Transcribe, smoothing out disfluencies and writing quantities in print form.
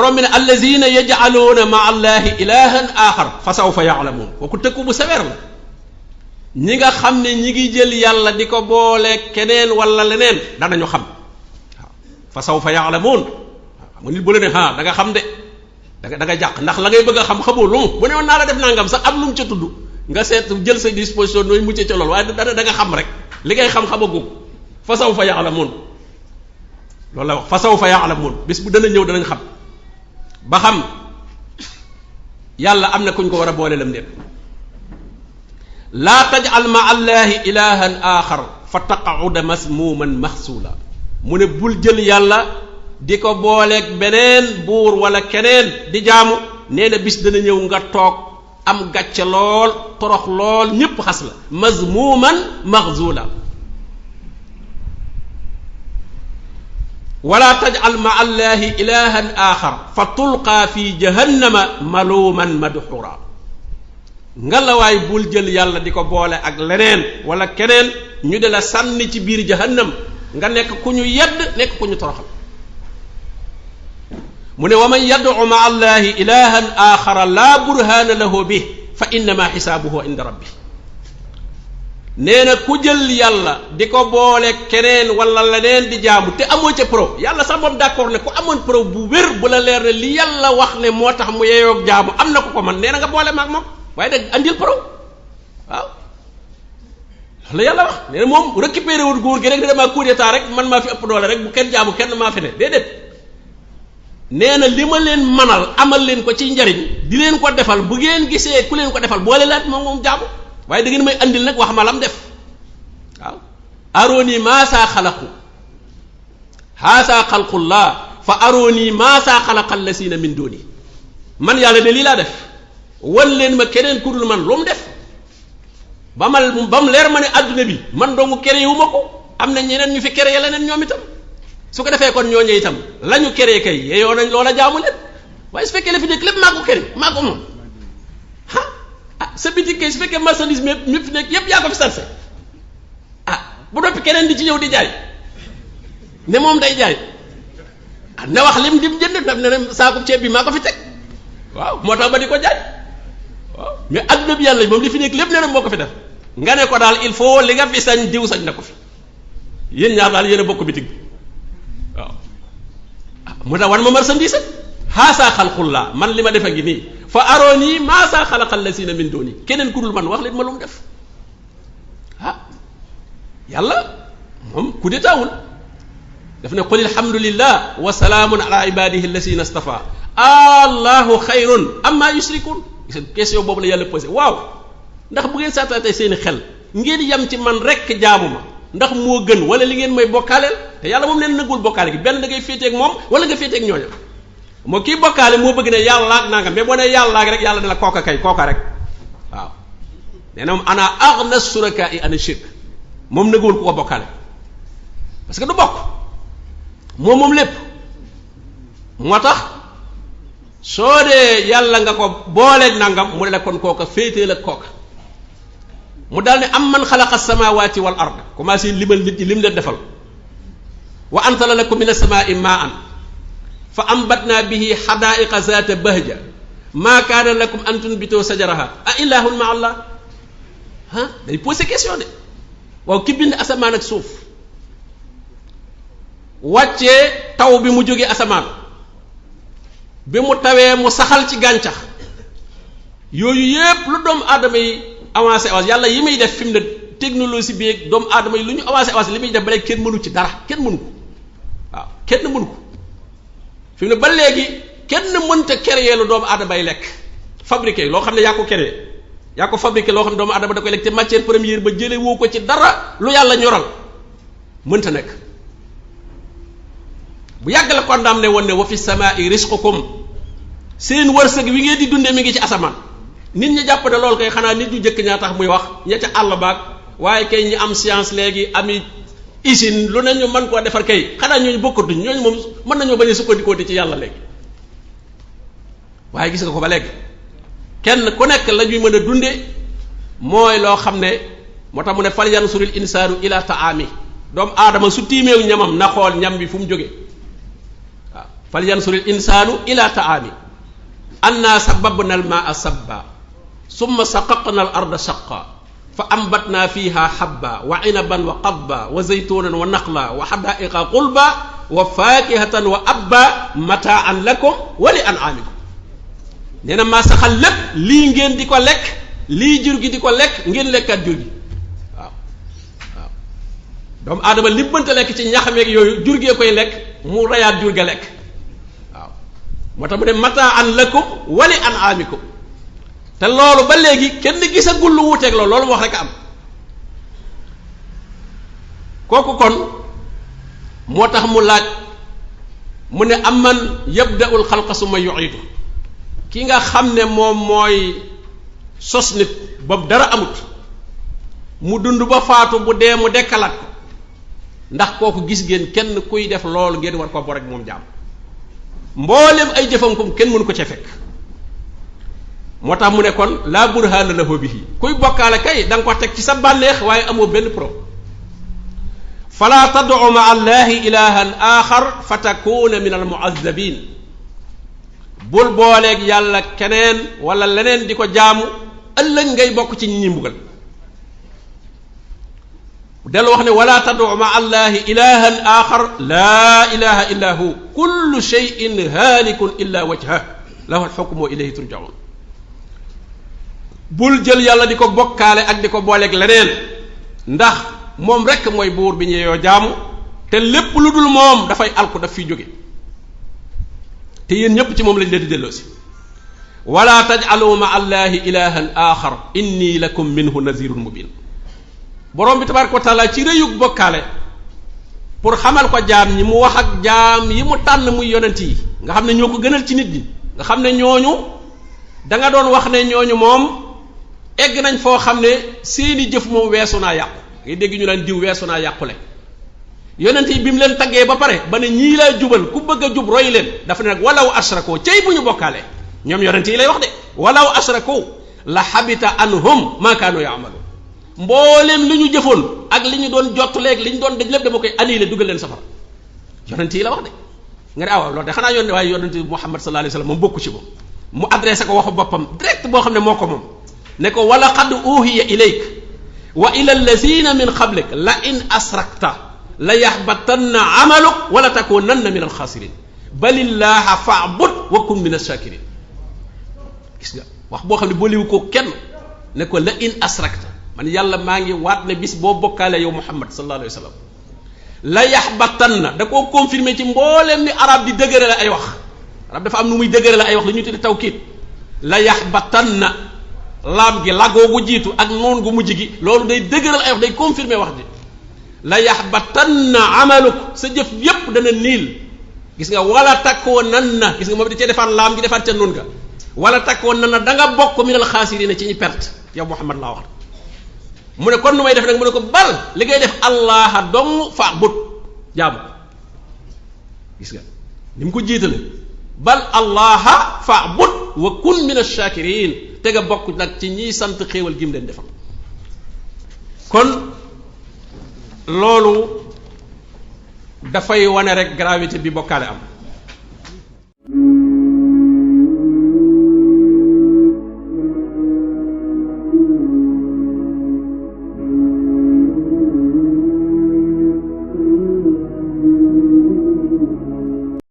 borom bi ne allazina yaj'aluuna maa allahi ilahan axar fa sawfa yaalamuun kooku tëkku bu sévère la ñi nga xam ne ñi ngi jël yàlla di ko boole keneen wala leneen danañu xam waaw fa sawfa yaalamuun waaw xam nga nit bu la ne da nga xam de da nga jàq ndax la ngay bëgg a xam xamoo lu mu bu ne woon naa la def nangam sax am lu mu ca tudd nga seet jël sa disposition nooy mucc ca loolu waaye da nga xam rek li ngay xam xamagoo fa sawfa yaalamuun loolu la wax fa sawfa yaalamuun bis bu dana ñëw danañ xam ba xam yàlla am na kuñ ko war a boole lam déet laa tajal ma allahi ilahan axar fa taqauda masmuuman maxsuula mu ne bul jël yàlla di ko booleeg beneen buur wala keneen di jaamu nee na bis dana ñëw nga toog am gàcce lool torox lool ñépp xas la mazmuuman maxzuula wala tajal ma allahi ilahan axar fa tulqaa fi jahannama maluuman madxura nga la waay bul jël yàlla di ko boole ak leneen wala keneen ñu de la sànni ci biir jahannam nga nekk ku ñu yedd nekk ku ñu toroxal mu ne wa man yad'u ma allahi ilahan axara laa burhaana lahu bih fa innama xisaabuhu inda rabbi nee na ku jël yàlla di ko boole keneen wala leneen di jaamu te amoo ca preuve yàlla sax moom d'accord ne ku amoon preuve bu wér bu la leer ne li yàlla wax ne moo tax mu yeyoog jaamu am na ko man nee na nga boole maag moom waaye nag andil preuve waaw loolu la yàlla wax nee na moom récupéré wul góor gi rek ne damaa coup d'état rek man maa fi ëpp doole rek bu kenn jaamu kenn maa fi ne déedéet nee na li ma leen manal amal leen ko ci njariñ di leen ko defal bu ngeen gisee ku leen ko defal boole laat moom jaamu waaye da ngeen may andil nag wax ma lam def waaw arooni maasaa xalaqu haasaa xalqullah fa arooni maasaa xalaqal lasiina min dooni man yàlla de lii laa def wan leen ma keneen ku dul man lu mu def ba mu leer ma ne adduna bi man doomu kere wu ma ko am na ñeneen ñu fi kere ya leneen ñoom itam su ko defee kon ñooñu itam la ñu kere kay yeyoo nañ loola jaamu leen waaye su fekkee la fi nekk lépp maa ko kere maa ko moom sa bitik kay su fekkee marchandise mi fi nekk yépp yaa ko fi sarse bu noppi keneen di ci ñëw di jaay ne moom day jaay ne wax lim dim jënd daf ne saakub ceeb bi maa ko fi teg waaw moo tax ba di ko jaay waaw mais adduna bi yàlla moom li fi nekk lépp nee na moo ko fi def nga ne ko daal il faut li nga fi sañ diw sañ na ko fi yéen ñaar daal yéen a bokk bitig bi waaw mu tax wan ma marchandise haasaa xalqullaa man li ma def a ngi nii fa arooni maasaa xalaqal lasiina min dooni keneen ku dul man wax leen ma lu mu def yàlla moom ku di taawul daf ne qul alhamdulillah wa salaamun ala ibadihi allasina stafa allahu xayrun amma yushrikun question boobu la yàlla posé waaw ndax bu ngeen saataatee seeni xel ngeen yam ci man rekk jaamu ma ndax moo gën wala li ngeen may bokkaaleel te yàlla moom leen nëggul bokkaale gi benn da ngay féeteeg moom wala nga féeteeg ñooña moo kii bokkaale moo bëgg ne yàlla ak nangam mais boo ne yàlla ak rek yàlla ne la kooka kay kooka rek waaw nee na moom ana aghna suraka i ana shirk moom nëggul ku ko bokkaale parce que du bokk moom lépp moo tax soo dee yàlla nga ko booleeg nangam mu ne la kon kooka féetee ak kooka mu daal ne am man xalaqa samawati wal ard commencé limal nit ñi lim leen defal wa anzala lakum min as-samaa'i maa'an fa ambatna bihi hadaa'iqa zaata bahja maa kaana lakum an tunbitu sajaraha a ilahun ma allah day posé question de waaw ki bind asamaan ak suuf wàccee taw bi mu jógee asamaan bi mu tawee mu saxal ci gàncax yooyu yépp lu doomu aadama yi avancé yàlla yi muy def fi mu ne technologie bi ak doomu aadama yi lu ñu avancé li muy def ba léegi kenn mënu ci dara kenn mënu ko waaw kenn mënu ko fi mu ne ba léegi kenn mënta créer lu doomu aadama yi lekk fabriqué loo xam ne yaa ko créer yaa ko fabriqué loo xam ne doomu aadama da koy lekk te matière première ba jëlee woo ko ci dara lu yàlla ñoral mënta nekk bu yàgg la condamné woon ne wa fi samaa'i rizqukum seen wërsëg wi ngeen di dundee mi ngi ci asamaan nit ñi jàpp ne loolu kay xanaa nit ñu jëkk ñaa tax muy wax ña ca àll baag waaye kay ñi am science léegi ami usine lu ne ñu mën koo defar kay xanaa ñooñu bokkatuñ ñooñu moom mën nañoo bañ a sukkandikoo di ci yàlla léegi waaye gis nga ko ba léegi kenn ku nekk la ñuy mën a dunde mooy loo xam ne moo tax mu ne fal yansuril insaanu ila taami doomu aadama su tiimeew ñamam na xool ñam bi fu mu jógee waaw fal yansuril insaanu ila taami anna sababna al maa sabba summa saqaqna al arda shaqqa fa ambatna fiha habba wa inaban wa qadba wa zaytunan wa naqla wa hadaiqa qulba wa fakihatan wa abba mataan lakum wa li an'amikum nee na maa saxal lépp lii ngeen di ko lekk lii jur gi di ko lekk ngeen lekkaat jur gi waaw waaw doomu aadama li mënta lekk ci ñaxameeg yooyu jur gee koy lekk mu rayaat jur ga lekk waaw moo tax mu ne mataan lakum wa li an'amikum te loolu ba léegi kenn gisagul lu wuuteeg loolu mu wax rek am kooku kon moo tax mu laaj mu ne amman yabda'ul xalqa summa yu'idu ki nga xam ne moom mooy sos nit boobu dara amut mu dund ba faatu bu dee mu dekkalaat ko ndax kooku gis ngeen kenn kuy def loolu ngeen war ko bo rek moom jaam mboolem ay jëfam ko kenn mënu ko ca fekk moo tax mu ne kon laa burhaana lahu bihi kuy bokkaale kay da nga ko teg ci sa bànneex waaye amoo benn pro fala tad'u ma'a allahi ilahan axar fa takuna min al mu'azzabin bul booleeg yàlla keneen wala leneen di ko jaamu ëllëg ngay bokk ci ñi ñi mbugal dellu wax ne wala tad'u ma'a allahi ilahan axar laa ilaha illa hu kullu shay'in halikun illa wajhah lahu al hukmu wa ilayhi turja'un bul jël yàlla di ko bokkaale ak di ko booleeg leneen ndax moom rekk mooy buur bi ñu yoo jaamu te lépp lu dul moom dafay alku daf fiy jóge te yéen ñépp ci moom lañ leen di delloosi wala taj'alu ma allahi ilahan axar inni lakum minhu nazirun mubin borom bi tabaraka wa taala ci réyug bokkaale pour xamal ko jaam ñi mu wax ak jaam yi mu tànn muy yonent yi nga xam ne ñoo ko gënal ci nit ñi nga xam ne ñooñu da nga doon wax ne ñooñu moom egg nañ foo xam ne seeni jëf moom weesu naa yàqu ngay dégg ñu laan diw weesu naa yàqule yonent yi bi mu leen taggee ba pare ba ne ñii laa jubal ku bëgg a jub roy leen dafa ne nag walaw ashrako cey bu ñu bokkaalee ñoom yonent yi lay wax de walaw ashrako la habita anhum ma kaanu ya'malu mbooleem li ñu jëfoon ak li ñu doon jottaleeg li ñu doon daj lépp dama koy annulé dugal leen safara yonent yi la wax de nga ne waaw loolu de xanaa yoon waaye yonent Muhammad sallallahu alayhi wasallam moom bokku ci moom mu adressé ko waxu boppam direct boo xam ne moo ko moom ne ko wala qad uhiya ilayk wa ila allazina min qablik la in asrakta la yaxbatanna amaluk wala takunanna min alxaasirin balillaha fa'bud wa kun min ash-shakirin gis nga wax boo xam ne booliwu ko kenn ne ko la in asrakta man yàlla maa ngi waat ne bis boo bokkaale yow Muhammad sallallahu alayhi wa sallam la yaxbatanna da koo confirmer ci mbooleem ni arab di dëgëre la ay wax arab dafa am nu muy dëgëre la ay wax lu ñu tudde tawkiid la yaxbatanna laam gi lagoo gu jiitu ak noon gu mujj gi loolu day dëgëral ay wax day confirmer wax ji la yaxbatanna amaluk sa jëf yépp dana niil gis nga wala takoonanna gis nga moom da cee defaat laam gi defaat ca noon ga wala takoonanna da nga bokk minal xaasiriina ci ñi perte yow Muhammad laa wax mu ne kon nu may def nag mu ne ko bal li ngay def allaha dong fa'bud jaamu gis nga ni mu ko jiitale bal allaha fa'bud wa kun min ash-shakirin te nga bokk nag ci ñiy sant xéewal gi mu leen defal kon loolu dafay wane rek gravité bi bokkaale am